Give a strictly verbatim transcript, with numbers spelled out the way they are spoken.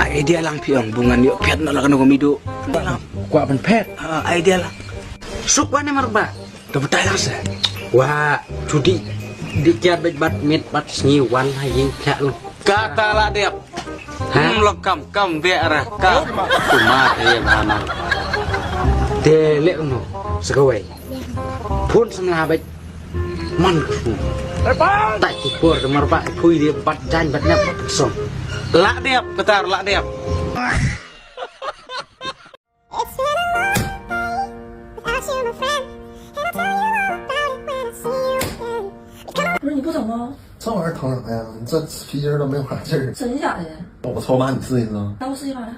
Idea lang phi ong, ba ngan ïoh phet noh la kano ka mih duh. Kwah ban phet. Ah, idea lang. Suk wan ne marba. Ka batai lang se. Wa, judi di kiad bad bad mit bad sngi wan ha ïing phet lang. Kata la dep. Ha? Hmm, long kam, kam bek ra. Ka. Kumar, eh, mana. Te leh kumno, sa kawei. Phone samla bad man ka phone. Tai ki por de marba phui de bad jan bad nep bad song. La dep, kata la dep. It's been a long day without you, my friend. And I'll tell you all about it when I see you again. 不是你不疼吗？这玩意儿疼什么呀？你这皮筋儿都没法劲儿。真假的？我搓麻你试一试啊。那我试一把来。